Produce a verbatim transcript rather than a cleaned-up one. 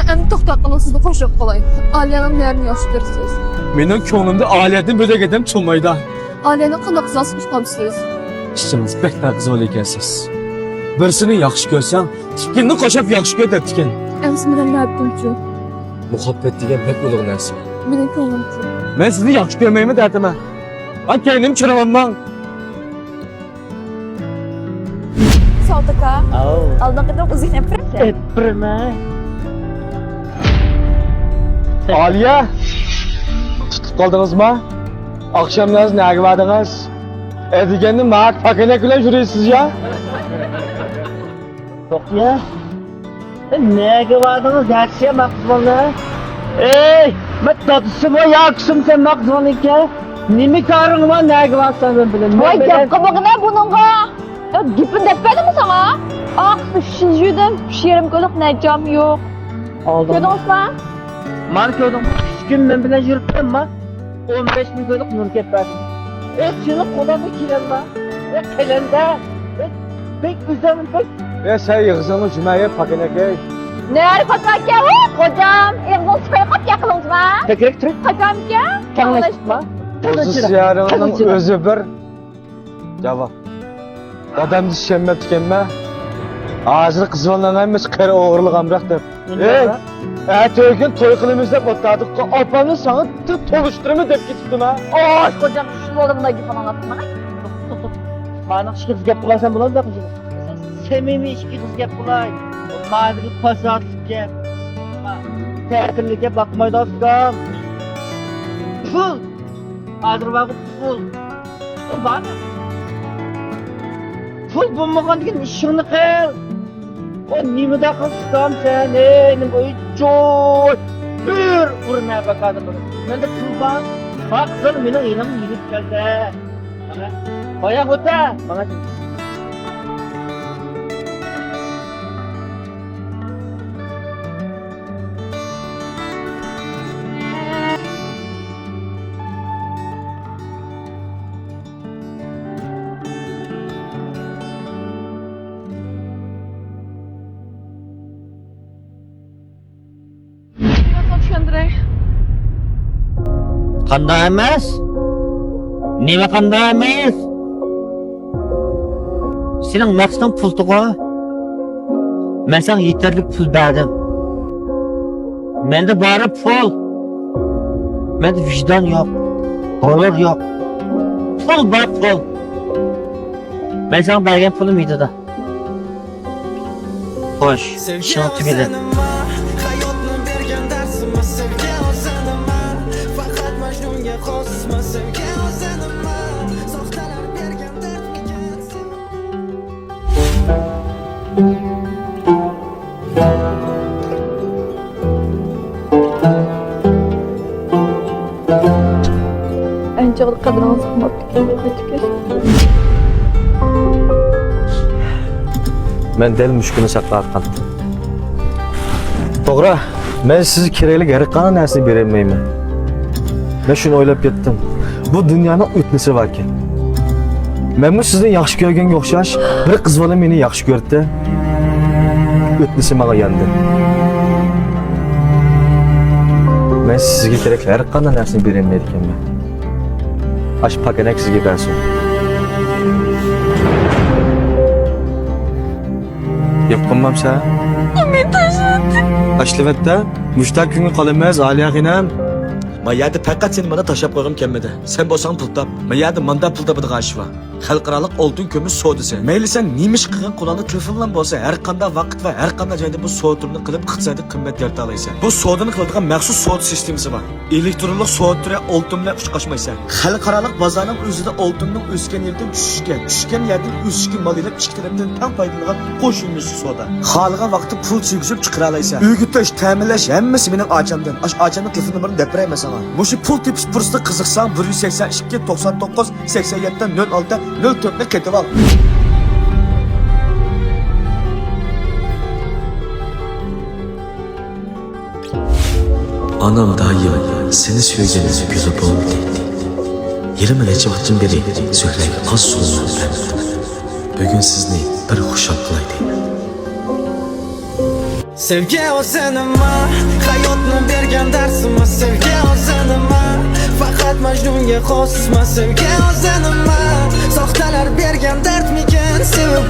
ئەمدى توختاپ قېلىڭ، سىزنى خوش قىلاي. ئالىيەنىڭ نەرىنى ياخشى كۆرىسىز؟ مېنىڭ كۆڭلۈمدە ئالىيەدىن بۆلەك ئادەم تۇرمايدۇ. ئالىيەنى قانداق قىزارتىپ ئۇقامسىز؟ ئىچىڭىز بەك ناقىزۋال ئىكەنسىز. بىرسىنى ياخشى كۆرسەڭ، ئىككىنى قوشاپ ياخشى كۆر دەپتىكەن. ئەمسە مېنىڭ مۇھەببىتىمچۇ؟ مۇھەببەت دېگەن بەك ئۇلۇغ نەرسە. مېنىڭ كۆڭلۈمچۇ؟ مەن سىزنى ياخشى كۆرمەيمەن دەتىمەن. ئا، كەينىم چىراۋالماڭ. سالتىكا. ئاۋۇ. ئالدىنقى قېتىم ئۇزۇن ئەپرەمسەن. ئەپرىمە. ئالىيە، تۇتۇپ قالدىڭىزما؟ ئاخشاملار نەگە باردىڭىز؟ ئە دېگەننى ماك پاكەنەك بىلەن يۈرىسىز يا. توختىيە. نەگە باردىڭىز؟ دەرسىيە ماقسىمالنى. ئەي، مەن دادىسىمۇ ياكىسىمۇ سەن ماقسىمالنىڭكى. نېمە كارىڭ بار؟ نەگە بارساڭ مەن بىلەن. ۋاي، گەپ قىلمىغىنە بۇنىڭغا. يا، گېپىنى دەپ بەردىممۇ ساڭا؟ ئاقسى شىنجۈدىن پىشىرىم كۆلۈق نەچچام يوق. ئالدىڭ. كۆردۈڭىزما؟ مانا كۆردۈڭ. ئۈچ كۈن مەن بىلەن يۈرۈپتىما؟ ئون بەش مىڭ كۆلۈك نۇر كەپ بەردىم. ئە، سېنىڭ قولۇڭدا كېلەمما؟ ئە، قەلەندە. ئە، بەك ئۆزۈڭ بەك. ئە، سەن ئېغىزىڭنى جۇمايە پاكىنەكەي. نەرە پاكاكە، ئۇ خوجام. ئېغىزىڭ سىپايقاپ ياقىلىڭىزما؟ تەكرەك تۇرۇپ. پاكامكە؟ كەڭلەشتىما؟ پوزىتسىيەڭنىڭ ئۆزى بىر. جاۋاب. دادامنى چۈشەنمەپتىكەنمەن. ھازىر قىز بالىلارنىڭ ھەممىسى قېرى ئوغرىلىق ئامراق دەپ. ئەتىگۈن توي قىلىمىز دەپ ئولتۇردۇققۇ، ئاپامنى ساڭا تولۇشتۇرىمەن دەپ كېتىپتىمەن. ئاش خوجام، شۇ بالىدا بۇنداق گېپىڭنى ئاڭلاتماڭ. توختاپ، توختاپ. مانا ئىككى قىز گەپ قىلسام بولامدۇ قىزىم؟ سەمىمىي ئىككى قىز گەپ قىلاي. ماۋۇ پاساتلىق گەپ. تەتۈرلۈككە باقمايدۇ ئۇكام. پۇل. ھازىر بارغۇ پۇل. بار. پۇل بولمىغاندىكىن ئىشىڭنى قىل. ئۇ نېمىدە قىلسام سەن، ئەي، نېمە ئوي، چوي. بىر ئۇرۇن ھە باكادە قىلىپ. مەندە پۇل بار. باقسىلا مېنىڭ يېنىمغا يېنىپ كەلدى. بايا ئوتا. ماڭا. چۈشەندۈرەي. قانداق ئەمەس؟ نېمە قانداق ئەمەس؟ سېنىڭ مەقسىتىڭ پۇلتىغۇ. مەن ساڭا يېتەرلىك پۇل بەردىم. مەندە بارى پۇل. مەندە ۋىجدان يوق. غۇرۇر يوق. پۇل بار، پۇل. مەن ساڭا بەرگەن پۇلۇم يېتىدۇ. خوش، ئىشىڭ تۈگىدى. ئەنچە قەدرىڭىز قىممەتلىك. مەن دەل مۇشۇ كۈننى ساقلاۋاتقانتىم. توغرا، مەن سىزگە كېرەكلىك ھەر قانداق نەرسىنى بېرەلمەيمەن. مەن شۇنى ئويلاپ يەتتىم. بۇ دۇنيانىڭ ئۆتنىسى باركەن. مەنمۇ سىزنى ياخشى كۆرگەنگە ئوخشاش بىر قىز بالا مېنى ياخشى كۆرۈپتۇ. ئۆتنىسى ماڭا ياندى. مەن سىزگە كېرەكلىك ھەر قانداق نەرسىنى بېرەلمەيدىكەنمەن. ئاشۇ پاكەنەك سىزگە بەرسۇن. گەپ قىلمامسەن؟ ئۇ مېنى تاشلىۋەتتى. تاشلىۋەتتى؟ مۇشۇنداق كۈنگە قالىمىز، ئالىيە خېنىم. ما يەردە پەقەت سېنى مانا تاشلاپ قويغۇم كەلمىدى. سەن بولساڭ پۇل تاپ. ما يەردە ماندا پۇل تاپىدىغان ئىش بار. خەلقئارالىق ئالتۇن كۈمۈش سودىسى. مەيلى سەن نېمە ئىش قىلغان قولۇڭدا تېلېفونلا بولسا، ھەر قانداق ۋاقىت ۋە ھەر قانداق جايدا بۇ سودا تۈرىنى قىلىپ ئىقتىسادىي قىممەت يارىتالايسەن. بۇ سودىنى قىلىدىغان مەخسۇس سودا سىستېمىسى بار. ئېلېكترونلۇق سودا تۈرى ئالتۇن بىلەن ئۇچقاشمايسەن. خەلقئارالىق بازارنىڭ ئۆزىدە ئالتۇننىڭ ئۆسكەن يېرىدىن چۈشۈشكە، چۈشكەن يەردىن ئۆسۈشكە مال ئېلىپ، ئىككى تەرەپتىن تەڭ پايدىلىنىدىغان قوش يۆنىلىشلىك سودا. خالىغان ۋاقىتتا پۇل چىگىزىپ چىقىرالايسەن. ئۆگىتىش، تەمىنلەش ھەممىسى مېنىڭ ئاچامدىن. ئاشۇ ئاچامنىڭ تېلېفون نومۇرىنى دەپ بېرەي مەن ساڭا. مۇشۇ پۇل تېپىش پۇرسىتىدا قىزىقساڭ، بىر يۈز سەكسەن ئىككى، توقسان توققۇز، سەكسەن يەتتە، نۆل ئالتە، نۆل تۆتنى قېتىۋال. ئانام دائىم سېنى سۆيگەن گۈلى بولدى. يېرىم نەچچە ۋاقىتتىن بېرى زۆھرەگە ئاز سۇ بەردىم. بۈگۈن سىزنى بىر خۇشال قىلاي دەيمەن. Sevgi o'zi nima? Hayotni bergan darsimi sevgi o'zi nima? Faqat Majnunga xosmi sevgi o'zi nima? Soxtalar bergan dardmikan sevib